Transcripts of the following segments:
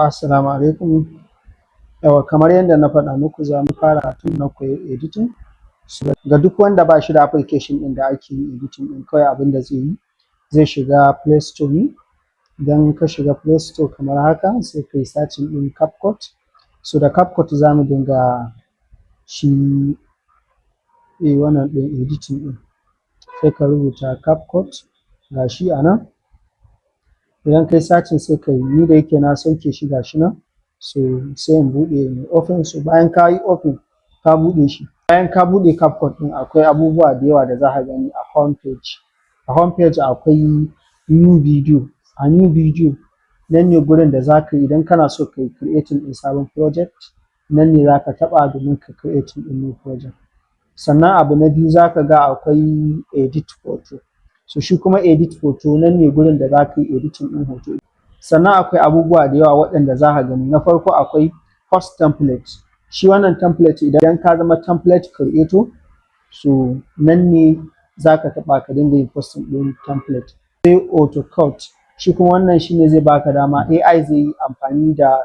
Assalamu alaikum. Yawwa, kamar yadda na faɗa muku, za mu fara tun na koyi editing. So ga duk wanda ba shi da application ɗin da ake yin editing ɗin, kawai abin da zai yi, zai shiga Play Store ne. Idan ka shiga Play Store kamar haka, sai ka yi searching ɗin CapCut. So da CapCut za mu dinga shi wannan ɗin editing ɗin. Sai ka rubuta CapCut, ga shi a nan. Idan ka yi searching, sai ka yi, ni da yake na sauke shi, ga shi nan. So sai in buɗe in open. So bayan ka yi open, ka buɗe shi. Bayan ka buɗe CapCut ɗin, akwai abubuwa da yawa da za ka gani a home page. A home page akwai new video. A new video nan ne gurin da za ka yi, idan kana so ka yi creating ɗin sabon project, nan ne za ka taɓa domin ka creating ɗin new project. Sannan abu na biyu, za ka ga akwai edit photo. So shi kuma edit photo, nan ne gurin da za ka yi editing ɗin hoto. Sannan akwai abubuwa da yawa waɗanda za ka gani. Na farko akwai post template. Shi wannan template, idan ka zama template creator, so nan ne za ka taɓa ka dinga yin posting ɗin template. Sai auto cut. Shi kuma wannan shine zai baka dama, AI zai yi amfani da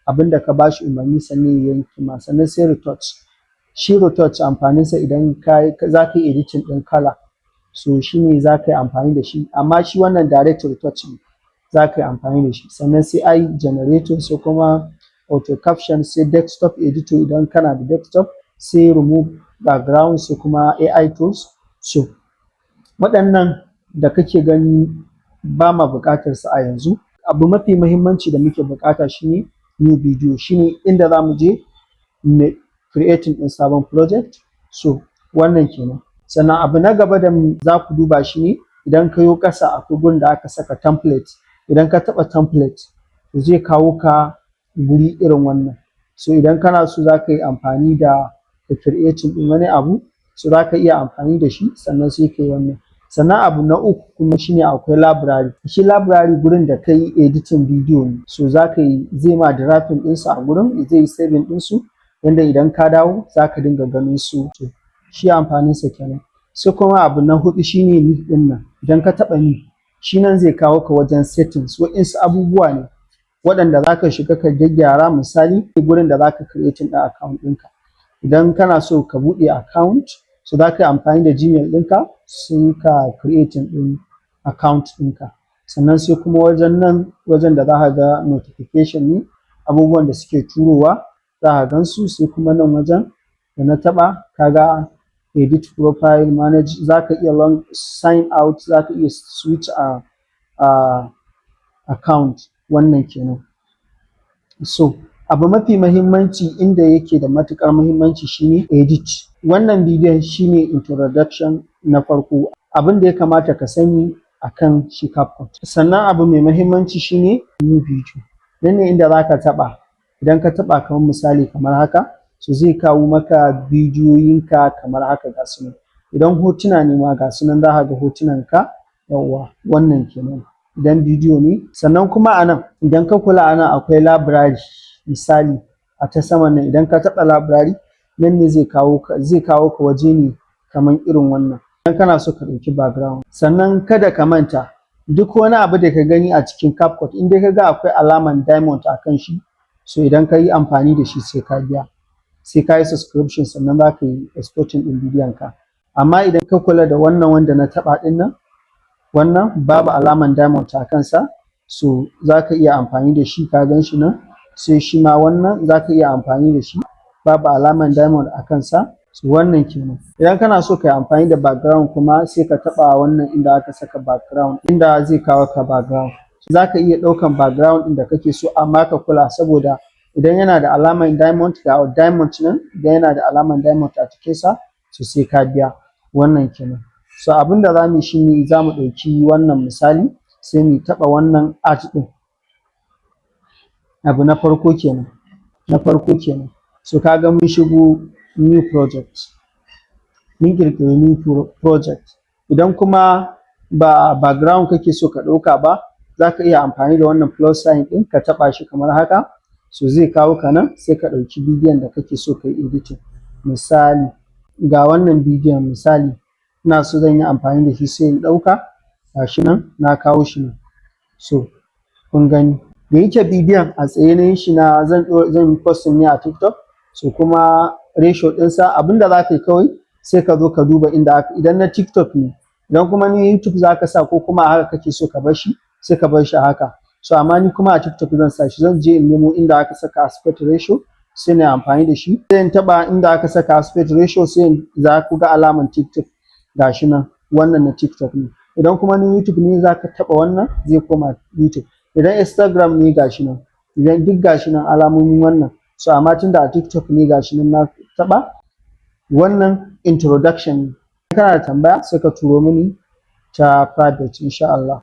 abin da ka bashi umarni sannan ya yanke ma. Sannan sai retouch. Shi retouch amfaninsa, idan ka za ka yi editing ɗin kala, so shi ne za ka yi amfani da shi, amma shi wannan direct retouch ne za ka yi amfani da shi. Sannan sai AI generator, sai kuma auto caption, sai desktop editor idan kana da desktop, sai remove background, sai kuma AI tools. So waɗannan da kake gani, ba ma buƙatar su a yanzu. Abu mafi muhimmanci da muke buƙata shine new video, shine inda za mu je mu creating ɗin sabon project. So wannan kenan. Sannan abu na gaba da za ku duba shi ne, idan ka yo ƙasa, akwai gurin da aka saka template. Idan ka taɓa template, to zai kawo ka guri irin wannan. So idan kana so za ka yi amfani da ka creating ɗin wani abu, so za ka iya amfani da shi, sannan sai ka yi wannan. Sannan abu na uku kuma shine akwai library. Shi library, gurin da ka yi editing bidiyo ne. So za ka yi, zai ma dropping ɗinsu a gurin, zai yi saving ɗinsu, yanda idan ka dawo za ka dinga ganin su. To shi amfaninsa kenan. Sai kuma abu na huɗu shine new ɗin nan. Idan ka taɓa new, shi nan zai kawo ka wajen settings, waɗansu abubuwa ne waɗanda za ka shiga ka gyaggyara. Misali, gurin da za ka creating ɗin account ɗinka. Idan kana so ka buɗe account, so za ka yi amfani da Gmail ɗinka, sai ka creating ɗin account ɗinka. Sannan sai kuma wajen nan, wajen da za ka ga notification ne, abubuwan da suke turowa za ka gan su. Sai kuma nan wajen da na taɓa, ka ga edit profile, manage, za ka iya log sign out, za ka iya switch a account. Wannan kenan. So abu mafi mahimmanci, inda yake da matuƙar muhimmanci, shine edit. Wannan bidiyon shine introduction na farko, abin da ya kamata ka sani akan shi CapCut. Sannan abu mai muhimmanci shine new video. Nan ne inda za ka taɓa. Idan ka taɓa, kamar misali kamar haka, so zai kawo maka bidiyoyinka kamar haka, ga su nan. Idan hotuna ne ma, ga su nan, za ka ga hotunanka. Yawwa, wannan kenan idan bidiyo ne. Sannan kuma a nan, idan ka kula, a nan akwai library. Misali, a ta saman nan, idan ka taɓa library, nan ne zai kawo ka waje ne kamar irin wannan, idan kana so ka ɗauki background. Sannan kada ka manta, duk wani abu da ka gani a cikin CapCut, in dai ka ga akwai alaman diamond a kan shi, so idan ka yi amfani da shi, sai ka biya, sai ka yi subscription, sannan za ka yi exporting ɗin bidiyon ka. Amma idan ka kula da wannan wanda na taɓa ɗin nan, wannan babu alaman diamond a kansa, so za ka iya amfani da shi, ka gan shi nan. Sai shi ma wannan za ka iya amfani da shi, babu alaman diamond a kansa. So wannan kenan. Idan kana so ka yi amfani da background kuma, sai ka taɓa wannan inda aka saka background, inda zai kawo ka background. Za ka iya ɗaukan background ɗin da kake so, amma ka kula, saboda idan yana da alaman diamond, ga diamond nan, idan yana da alaman diamond a cikinsa, so sai ka biya. Wannan kenan. So abin da za mu yi shine, za mu ɗauki wannan misali, sai mu taɓa wannan add ɗin. Abu na farko kenan, na farko kenan. So ka ga mun shigo new project, mun ƙirƙiri new project. Idan kuma ba background kake so ka ɗauka ba, za ka iya amfani da wannan plus sign ɗin, ka taɓa shi kamar haka, so zai kawo ka nan, sai ka ɗauki bidiyon da kake so ka yi editing. Misali, ga wannan bidiyon, misali ina so zan yi amfani da shi, sai in ɗauka, ga shi nan na kawo shi nan. So kun gani, Da yake bidiyon a tsaye na shi, na zan yi posting ne a TikTok. So kuma ratio ɗinsa, abinda za ka yi kawai, sai ka zo ka duba inda aka, idan na TikTok ne. Idan kuma ni YouTube za ka sa, ko kuma a haka kake so ka bar shi, sai ka bar shi a haka. So amma ni kuma a TikTok zan sa shi. Zan je in nemo inda aka saka aspect ratio, sai na amfani da shi. Sai in taɓa inda aka saka aspect ratio, sai za ku ga alaman TikTok, gashi nan. Wannan na TikTok ne. Idan kuma ni YouTube ne, za ka taɓa wannan, zai koma YouTube. Idan Instagram ne, gashi nan. Idan duk gashi nan alamomin wannan. So amma tunda a TikTok ne, gashi nan na taɓa. Wannan introduction ne. Kana da tambaya, sai ka turo mini ta private, insha Allah.